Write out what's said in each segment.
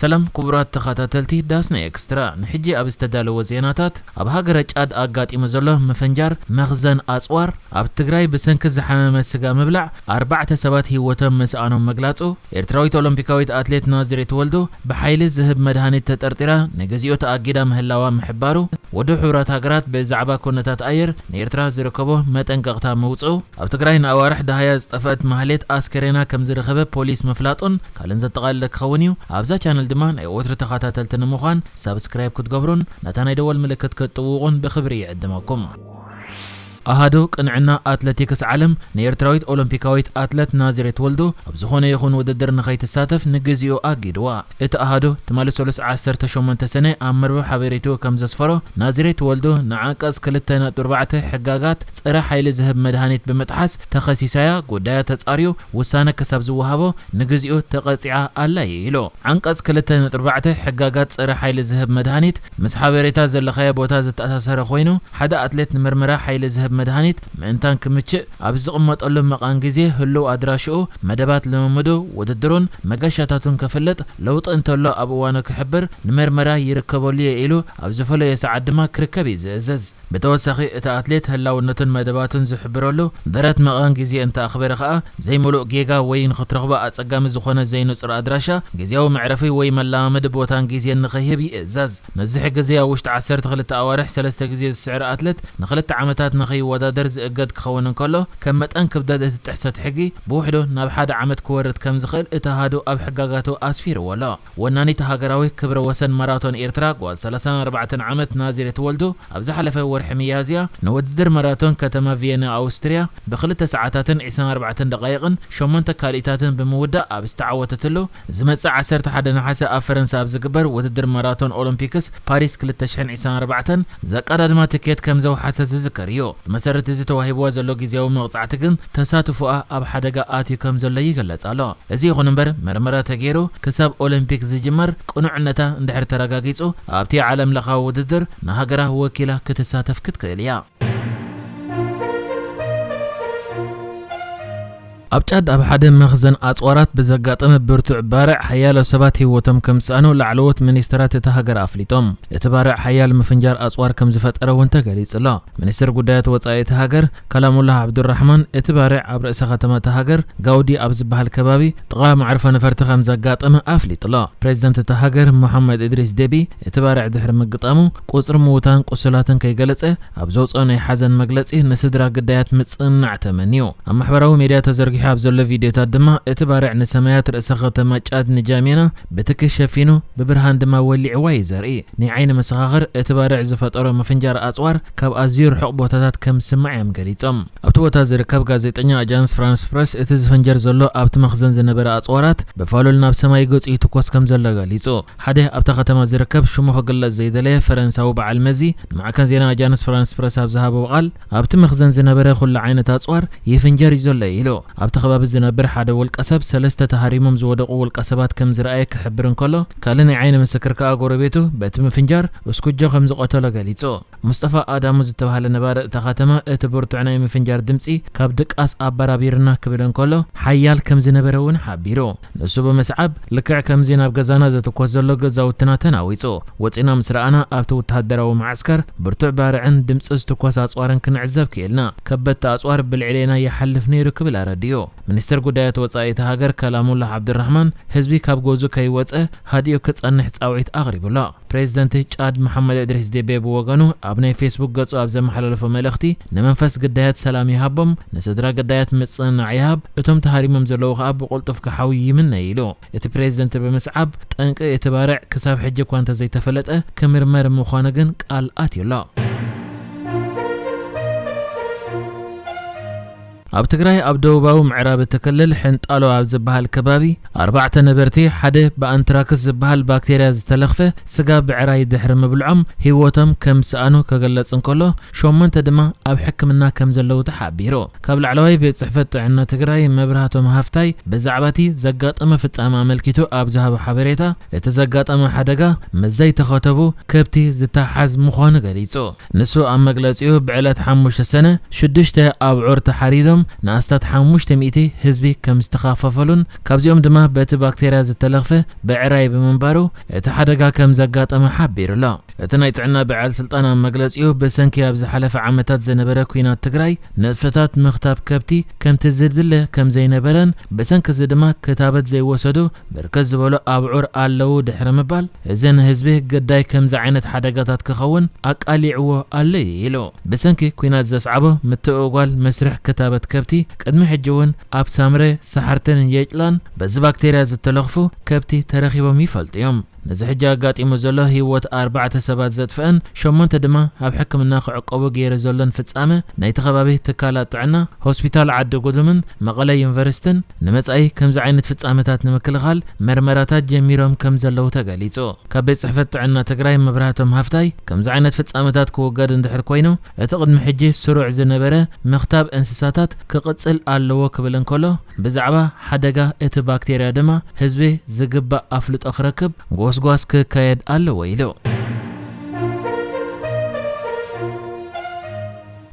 ሰላም ክቡራት ተኸታተልቲ ዳስና ኤክስትራ፣ ንሕጂ ኣብ ዝተዳለወ ዜናታት፣ ኣብ ሃገረ ጫድ ኣጋጢሙ ዘሎ ምፍንጃር መኽዘን ኣጽዋር፣ ኣብ ትግራይ ብሰንኪ ዝሓመመ ስጋ ምብላዕ ኣርባዕተ ሰባት ህይወቶም ምስኣኖም ምግላጹ፣ ኤርትራዊት ኦሎምፒካዊት ኣትሌት ናዝሬት ወልዱ ብሓይሊ ዝህብ መድሃኒት ተጠርጢራ ንግዚኡ ተኣጊዳ ምህላዋ ምሕባሩ፣ ውድብ ሕቡራት ሃገራት ብዛዕባ ኩነታት ኣየር ንኤርትራ ዝርከቦ መጠንቀቕታ ምውጽኡ፣ ኣብ ትግራይ ንኣዋርሕ ደሃያ ዝጠፍአት ማህሌት ኣስከሬና ከም ዝረኸበ ፖሊስ ምፍላጡን ካልእን ዘጠቓለለ ክኸውን እዩ። ኣብዛ ቻነል ድማ ናይ ወትሩ ተኸታተልቲ ንምዃን ሳብስክራይብ ክትገብሩን ነታ ናይ ደወል ምልክት ክትጥውቑን ብኽብሪ ይዕድመኩም። ኣሃዱ ቅንዕና ኣትሌቲክስ ዓለም ንኤርትራዊት ኦሎምፒካዊት ኣትሌት ናዝሬት ወልዱ ኣብ ዝኾነ ይኹን ውድድር ንኸይትሳተፍ ንግዚኡ ኣጊድዋ። እቲ ኣሃዱ ትማሊ ሰሉስ ዓሰርተ ሸሞንተ ሰነ ኣብ መርበብ ሓበሬትኡ ከም ዘስፈሮ፣ ናዝሬት ወልዱ ንዓንቀጽ ክልተ ነጥቢ ኣርባዕተ ሕጋጋት ጸረ ሓይሊ ዝህብ መድሃኒት ብምጥሓስ ተኸሲሳያ ጉዳያ ተጻርዩ ውሳነ ክሳብ ዝወሃቦ ንግዚኡ ተቐጺዓ ኣላ እዩ ኢሉ። ዓንቀጽ ክልተ ነጥቢ ኣርባዕተ ሕጋጋት ጸረ ሓይሊ ዝህብ መድሃኒት ምስ ሓበሬታ ዘለኻዮ ቦታ ዝተኣሳሰረ ኮይኑ፣ ሓደ ኣትሌት ንምርመራ ሓይሊ ዝህብ መድሃኒት ምእንታን ክምችእ ኣብ ዝቕመጠሉ መቓን ግዜ ህሉው ኣድራሽኡ፣ መደባት ልምምዱ፣ ውድድሩን መገሻታቱን ከፍልጥ፣ ለውጢ እንተሎ ኣብ እዋኑ ክሕብር፣ ንምርመራ ይርከበሉ እየ ኢሉ ኣብ ዝፈለዮ ሰዓት ድማ ክርከብ እዩ ዝእዘዝ። ብተወሳኺ እቲ ኣትሌት ህላውነቱን መደባቱን ዝሕብረሉ ደረት መቓን ግዜ እንተኣኽበረ ከኣ ዘይምሉእ ጌጋ ወይ ንኽትረኽቦ ኣጸጋሚ ዝኾነ ዘይንጹር ኣድራሻ፣ ግዜያዊ መዕረፊ ወይ መለማመዲ ቦታን ግዜን ንኽህብ ይእዘዝ። ነዚ ሕጊ እዚ ኣብ ውሽጢ ዓሰርተ ክልተ ኣዋርሕ ሰለስተ ግዜ ዝስዕር ኣትሌት ንኽልተ ዓመታት ንኽይወዳደር ዝእገድ ክኸውን እንከሎ፣ ከም መጠን ክብደት እቲ ጥሕሰት ሕጊ ብውሕዱ ናብ ሓደ ዓመት ክወርድ ከም ዝኽእል እቲ ኣሃዱ ኣብ ሕጋጋቱ ኣስፊርዎ ኣሎ። ወናኒት ሃገራዊ ክብረ ወሰን ማራቶን ኤርትራ ጓል ሰላሳን ኣርባዕተን ዓመት ናዝሬት ወልዱ ኣብ ዝሓለፈ ወርሒ ሚያዝያ ንውድድር ማራቶን ከተማ ቪየና ኣውስትርያ ብክልተ ሰዓታትን ዕስራን ኣርባዕተን ደቓይቕን ሸሞንተ ካልኢታትን ብምውዳእ ኣብ ዝተዓወተትሉ፣ ዝመጽእ ዓሰርተ ሓደ ነሓሰ ኣብ ፈረንሳ ኣብ ዝግበር ውድድር ማራቶን ኦሎምፒክስ ፓሪስ ክልተ ሽሕን ዕስራን ኣርባዕተን ዘቀዳድማ ትኬት ከም ዘውሓሰ ዝዝከር እዩ። ብመሰረት እዚ ተዋሂብዋ ዘሎ ግዜያዊ መቕጻዕቲ ግን ተሳትፎኣ ኣብ ሓደጋ ኣትዩ ከም ዘሎ ይግለጽ ኣሎ። እዚ ይኹን እምበር፣ መርመራ ተገይሩ ክሳብ ኦሎምፒክ ዝጅመር ቅኑዕነታ እንድሕር ተረጋጊጹ፣ ኣብቲ ዓለም ለኻዊ ውድድር ንሃገራ ወኪላ ክትሳተፍ ክትክእል እያ። ኣብ ጫድ ኣብ ሓደ መኽዘን ኣጽዋራት ብዘጋጠመ ብርቱዕ ባርዕ ሓያሎ ሰባት ህይወቶም ከም ዝሰኣኑ ላዕለዎት ሚኒስተራት እታ ሃገር ኣፍሊጦም። እቲ ባርዕ ሓያል ምፍንጃር ኣጽዋር ከም ዝፈጠረ እውን ተገሊጹ ኣሎ። ሚኒስትር ጉዳያት ወጻኢ እታ ሃገር ካላሙላህ ዓብዱራሕማን፣ እቲ ባርዕ ኣብ ርእሰ ከተማ እታ ሃገር ጋውዲ ኣብ ዝበሃል ከባቢ ጥቓ መዕርፎ ነፈርቲ ከም ዘጋጠመ ኣፍሊጡ ኣሎ። ፕሬዚደንት እታ ሃገር መሓመድ እድሪስ ደቢ፣ እቲ ባርዕ ድሕሪ ምግጣሙ ቁጽሪ ምዉታን ቁሱላትን ከይገለጸ ኣብ ዘውጽኦ ናይ ሓዘን መግለጺ ንስድራ ግዳያት ምጽንናዕ ተመንዩ። ኣብ ማሕበራዊ ሚድያ ተዘርጊሑ ኣብ ዘሎ ቪድዮታት ድማ እቲ ባርዕ ንሰማያት ርእሰ ከተማ ጫድ ንጃሜና ብትኪ ሸፊኑ ብብርሃን ድማ ወሊዕዋ እዩ ዘርኢ። ናይ ዓይኒ መሰኻኽር እቲ ባርዕ ዝፈጠሮ ምፍንጃር ኣጽዋር ካብ ኣዝዩ ርሑቕ ቦታታት ከም ዝስማዕ እዮም ገሊጾም። ኣብቲ ቦታ ዝርከብ ጋዜጠኛ ኣጃንስ ፍራንስ ፕረስ እቲ ዝፍንጀር ዘሎ ኣብቲ መኽዘን ዝነበረ ኣጽዋራት ብፋሉል ናብ ሰማይ ገጹ ይትኮስ ከም ዘሎ ገሊጹ። ሓደ ኣብታ ከተማ ዝርከብ ሽሙ ክግለጽ ዘይደለየ ፈረንሳዊ በዓል መዚ ንማዕከን ዜና ኣጃንስ ፍራንስ ፕረስ ኣብ ዝሃቦ ቃል፣ ኣብቲ መኽዘን ዝነበረ ኩሉ ዓይነት ኣጽዋር ይፍንጀር እዩ ዘሎ ኢሉ። ኣብቲ ከባቢ ዝነብር ሓደ ውልቀ ሰብ ሰለስተ ተሃሪሞም ዝወደቑ ውልቀ ሰባት ከም ዝረኣየ ክሕብር እንከሎ፣ ካልእ ናይ ዓይኒ ምስክር ከኣ ጎረቤቱ በቲ ምፍንጃር እስኩጆ ከም ዝቐተሎ ገሊጹ። ሙስጠፋ ኣዳሙ ዝተባህለ ነባሪ እታ ከተማ፣ እቲ ብርቱዕ ናይ ምፍንጃር ድምጺ ካብ ድቃስ ኣበራቢርና ክብል እንከሎ፣ ሓያል ከም ዝነበረ እውን ሓቢሩ። ንሱ ብምስዓብ፣ ልክዕ ከምዚ ናብ ገዛና ዝትኮስ ዘሎ ገዛውትና ተናዊጹ፣ ወጺና ምስ ረኣና ኣብቲ ወተሃደራዊ መዓስከር ብርቱዕ ባርዕን ድምጺ ዝትኮስ ኣጽዋርን ክንዕዘብ ክኢልና። ከበድቲ ኣጽዋር ብልዕሌና ይሓልፍ ነይሩ ክብል ኣረዲኡ። ሚኒስትር ጉዳያት ወጻኢ እታ ሃገር ካላሙላህ ዓብዱራሕማን፣ ህዝቢ ካብ ገዝኡ ከይወጸ ሃዲኡ ክጸንሕ ጻውዒት ኣቕሪቡ ኣሎ። ፕሬዚደንት ጫድ መሓመድ እድሪስ ዴቤ ብወገኑ ኣብ ናይ ፌስቡክ ገጹ ኣብ ዘመሓላለፎ መልእኽቲ፣ ንመንፈስ ግዳያት ሰላም ይሃቦም፣ ንስድራ ግዳያት ምጽንናዕ ይሃብ፣ እቶም ተሃሪሞም ዘለዉ ከኣ ብቕልጡፍ ክሓውዩ ይምነ ኢሉ። እቲ ፕሬዚደንት ብምስዓብ፣ ጠንቂ እቲ ባርዕ ክሳብ ሕጂ እኳ እንተዘይተፈለጠ፣ ክምርመር ምዃኑ ግን ቃል ኣትዩ ኣሎ። ኣብ ትግራይ ኣብ ደቡባዊ ምዕራብ እቲ ክልል ሕንጣሎ ኣብ ዝበሃል ከባቢ ኣርባዕተ ነበርቲ ሓደ ብኣንትራክስ ዝበሃል ባክቴርያ ዝተለኽፈ ስጋ ብዕራይ ድሕሪ ምብልዖም ህይወቶም ከም ዝሰኣኑ ክግለጽ እንከሎ፣ ሸሞንተ ድማ ኣብ ሕክምና ከም ዘለዉ ተሓቢሩ። ካብ ላዕለዋይ ቤት ጽሕፈት ጥዕና ትግራይ መብራህቶም ሃፍታይ ብዛዕባ እቲ ዘጋጠመ ፍጻመ ኣመልኪቱ ኣብ ዝሃቦ ሓበሬታ፣ እቲ ዘጋጠመ ሓደጋ ምስ ዘይተኸተቡ ከብቲ ዝተሓዝ ምዃኑ ገሊጹ። ንሱ ኣብ መግለጺኡ፣ ብዕለት ሓሙሽተ ሰነ ሽዱሽተ ኣብዑር ተሓሪዶም ንኣስታት ሓሙሽተ ሚእቲ ህዝቢ ከም ዝተኻፈፈሉን ካብዚኦም ድማ በቲ ባክቴርያ ዝተለኽፈ ብዕራይ ብምንባሩ እቲ ሓደጋ ከም ዘጋጠመ ሓቢሩ ኣሎ። እቲ ናይ ጥዕና በዓል ስልጣን ኣብ መግለጺኡ፣ ብሰንኪ ኣብ ዝሓለፈ ዓመታት ዝነበረ ኲናት ትግራይ ንጥፈታት ምኽታብ ከብቲ ከምቲ ዝድለ ከም ዘይነበረን ብሰንኪ እዚ ድማ ክታበት ዘይወሰዱ ብርክት ዝበሉ ኣብዑር ኣለዉ ድሕሪ ምባል፣ እዚ ንህዝቢ ግዳይ ከምዚ ዓይነት ሓደጋታት ክኸውን ኣቃሊዕዎ ኣሎ ኢሉ። ብሰንኪ ኲናት ዘስዓቦ ምትእጓል መስርሕ ክታበት ከብቲ ቅድሚ ሕጂ እውን ኣብ ሳምረ፣ ሰሓርትን የጭላን በዚ ባክቴርያ ዝተለኽፉ ከብቲ ተረኺቦም ይፈልጡ እዮም። ነዚ ሕጂ ኣጋጢሙ ዘሎ ህይወት ኣርባዕተ ሰባት ዘጥፍአን ሸሞንተ ድማ ኣብ ሕክምና ክዕቀቡ ገይሩ ዘሎን ፍጻመ ናይቲ ከባቢ ትካላት ጥዕና፣ ሆስፒታል ዓዲ ጉዱምን መቐለ ዩኒቨርሲቲን ንመጻኢ ከምዚ ዓይነት ፍጻመታት ንምክልኻል መርመራታት ጀሚሮም ከም ዘለዉ ተገሊጹ። ካብ ቤት ጽሕፈት ጥዕና ትግራይ መብራህቶም ሃፍታይ፣ ከምዚ ዓይነት ፍጻመታት ክውገድ እንድሕር ኮይኑ እቲ ቅድሚ ሕጂ ስሩዕ ዝነበረ ምኽታብ እንስሳታት ክቕጽል ኣለዎ ክብል እንከሎ፣ ብዛዕባ ሓደጋ እቲ ባክቴርያ ድማ ህዝቢ ዝግባእ ኣፍልጦ ክረክብ ጎስጓስ ክካየድ ኣለዎ ኢሉ።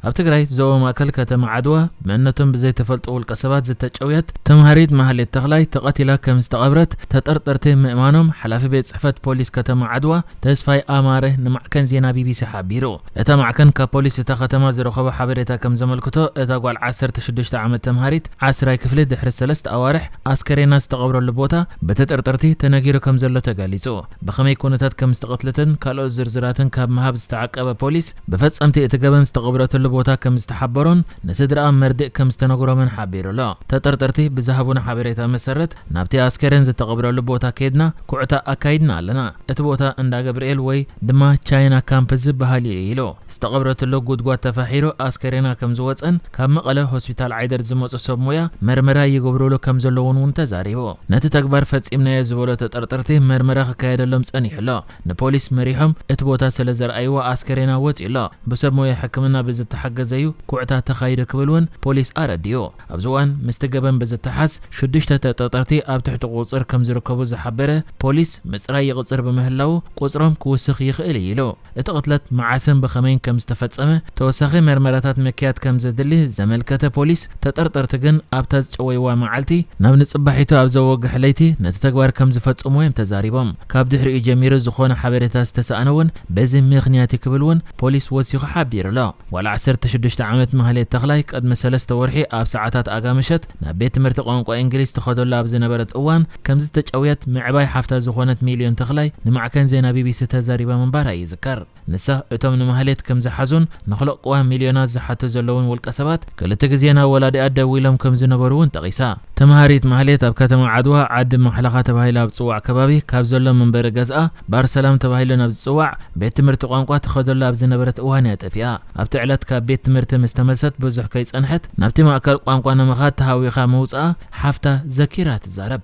ኣብ ትግራይ ዞባ ማእከል ከተማ ዓድዋ ብመንነቶም ብዘይተፈልጡ ውልቀ ሰባት ዝተጨውየት ተምሃሪት ማህሌት ተኽላይ ተቐቲላ ከም ዝተቐብረት ተጠርጠርቲ ምእማኖም ሓላፊ ቤት ጽሕፈት ፖሊስ ከተማ ዓድዋ ተስፋይ ኣማረ ንማዕከን ዜና ቢቢሲ ሓቢሩ። እታ ማዕከን ካብ ፖሊስ እታ ከተማ ዝረኸቦ ሓበሬታ ከም ዘመልክቶ፣ እታ ጓል ዓሰርተ ሽዱሽተ ዓመት ተምሃሪት ዓስራይ ክፍሊ ድሕሪ ሰለስተ ኣዋርሕ ኣስከሬና ዝተቐብረሉ ቦታ ብተጠርጠርቲ ተነጊሩ ከም ዘሎ ተገሊጹ። ብኸመይ ኩነታት ከም ዝተቐትለትን ካልኦት ዝርዝራትን ካብ ምሃብ ዝተዓቀበ ፖሊስ፣ ብፈጸምቲ እቲ ገበን ዝተቐብረትሉ ቦታ ከም ዝተሓበሮን ንስድራኣ መርድእ ከም ዝተነግሮምን ሓቢሩ ኣሎ። ተጠርጠርቲ ብዝሃቡና ሓበሬታ መሰረት ናብቲ ኣስከሬን ዝተቐብረሉ ቦታ ከይድና ኩዕታ ኣካይድና ኣለና። እቲ ቦታ እንዳ ገብርኤል ወይ ድማ ቻይና ካምፕ ዝበሃል እዩ ኢሉ። ዝተቐብረትሉ ጉድጓድ ተፋሒሩ ኣስከሬና ከም ዝወጸን ካብ መቐለ ሆስፒታል ዓይደር ዝመጹ ሰብ ሞያ መርመራ ይገብሩሉ ከም ዘለውን እውን ተዛሪቡ። ነቲ ተግባር ፈጺምናዮ ዝበሎ ተጠርጠርቲ መርመራ ክካየደሎም ጸኒሑ ኣሎ። ንፖሊስ መሪሖም እቲ ቦታ ስለ ዘርኣይዎ ኣስከሬና ወጺኡ ኣሎ። ብሰብ ሞያ ሕክምና ብዝተሓገዘ እዩ ኩዕታ ተኻይዱ ክብል እውን ፖሊስ ኣረዲኡ። ኣብዚ እዋን ምስቲ ገበን ብዝተሓዝ ሽዱሽተ ተጠርጠርቲ ኣብ ትሕቲ ቁጽር ከም ዝርከቡ ዝሓበረ ፖሊስ፣ ምጽራይ ይቕጽር ብምህላዉ ቁጽሮም ክውስኽ ይኽእል እዩ ኢሉ። እቲ ቅትለት መዓስን ብኸመይን ከም ዝተፈጸመ ተወሳኺ መርመራታት ምክያድ ከም ዘድሊ ዘመልከተ ፖሊስ፣ ተጠርጠርቲ ግን ኣብታ ዝጨወይዋ መዓልቲ ናብ ንጽባሒቱ ኣብ ዘወግሕ ለይቲ ነቲ ተግባር ከም ዝፈጸሙ እዮም ተዛሪቦም። ካብ ድሕሪኡ ጀሚሩ ዝኾነ ሓበሬታ ዝተሰኣነ እውን በዚ ምኽንያት እዩ ክብል እውን ፖሊስ ወሲኹ ሓቢሩ ኣሎ። ጓል ዓሰርተ ሽዱሽተ ዓመት ማህሌት ተኽላይ ቅድሚ ሰለስተ ወርሒ ኣብ ሰዓታት ኣጋ ምሸት ናብ ቤት ትምህርቲ ቋንቋ እንግሊዝ ትኸደሉ ኣብ ዝነበረት እዋን ከም ዝተጨውየት ምዕባይ ሓፍታ ዝኾነት ሚልዮን ተኽላይ ንማዕከን ዜና ቢቢሲ ተዛሪባ ምንባራ ይዝከር። ንሳ እቶም ንማህሌት ከም ዝሓዙን ንኽለቅዋ ሚልዮናት ዝሓቱ ዘለውን ውልቀ ሰባት ክልተ ግዜ ናብ ወላዲኣ ደዊሎም ከም ዝነበሩ እውን ጠቒሳ። ተምሃሪት ማህሌት ኣብ ከተማ ዓድዋ ዓዲ ማሕለኻ ተባሂሉ ኣብ ዝጽዋዕ ከባቢ ካብ ዘሎ መንበሪ ገዝኣ ባር ሰላም ተባሂሉ ናብ ዝጽዋዕ ቤት ትምህርቲ ቋንቋ ትኸደሉ ኣብ ዝነበረት እዋን እያ ጠፊኣ። ኣብቲ ዕለት ካብ ቤት ትምህርቲ ምስ ተመልሰት ብዙሕ ከይጸንሐት ናብቲ ማእከል ቋንቋ ንምኻድ ተሃዊኻ ምውጽኣ ሓፍታ ዘኪራ ትዛረብ።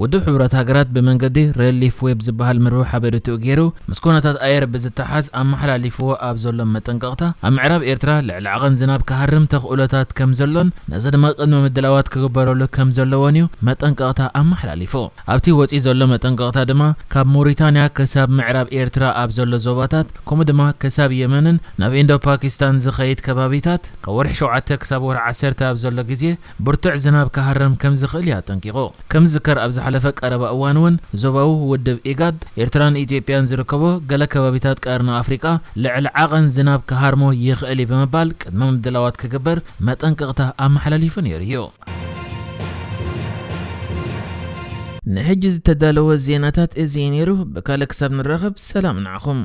ውድብ ሕቡራት ሃገራት ብመንገዲ ሬሊፍ ዌብ ዝበሃል መርበብ ሓበሬትኡ ገይሩ ምስ ኩነታት ኣየር ብዝተሓዝ ኣመሓላሊፍዎ ኣብ ዘሎ መጠንቀቕታ፣ ኣብ ምዕራብ ኤርትራ ልዕሊ ዓቐን ዝናብ ክሃርም ተኽእሎታት ከም ዘሎን ነዚ ድማ ቅድመ ምድላዋት ክግበረሉ ከም ዘለዎን እዩ መጠንቀቕታ ኣመሓላሊፉ። ኣብቲ ወጺኡ ዘሎ መጠንቀቕታ ድማ ካብ ሞሪታንያ ክሳብ ምዕራብ ኤርትራ ኣብ ዘሎ ዞባታት ከምኡ ድማ ክሳብ የመንን ናብ ኢንዶ ፓኪስታን ዝኸይድ ከባቢታት ካብ ወርሒ ሸውዓተ ክሳብ ወርሒ ዓሰርተ ኣብ ዘሎ ግዜ ብርቱዕ ዝናብ ክሃርም ከም ዝኽእል እዩ ኣጠንቂቑ። ከም ዝዝከር ኣብ ዝሓለፈ ቀረባ እዋን እውን ዞባዊ ውድብ ኢጋድ ኤርትራን ኢትዮጵያን ዝርከቦ ገለ ከባቢታት ቀርኒ ኣፍሪቃ ልዕሊ ዓቐን ዝናብ ክሃርሞ ይኽእል እዩ ብምባል ቅድመ ምድላዋት ክግበር መጠንቀቕታ ኣመሓላሊፉ ነይሩ እዩ። ንሕጂ ዝተዳለወ ዜናታት እዚ እዩ ነይሩ። ብካልእ ክሳብ ንራኸብ ሰላም ንዓኹም።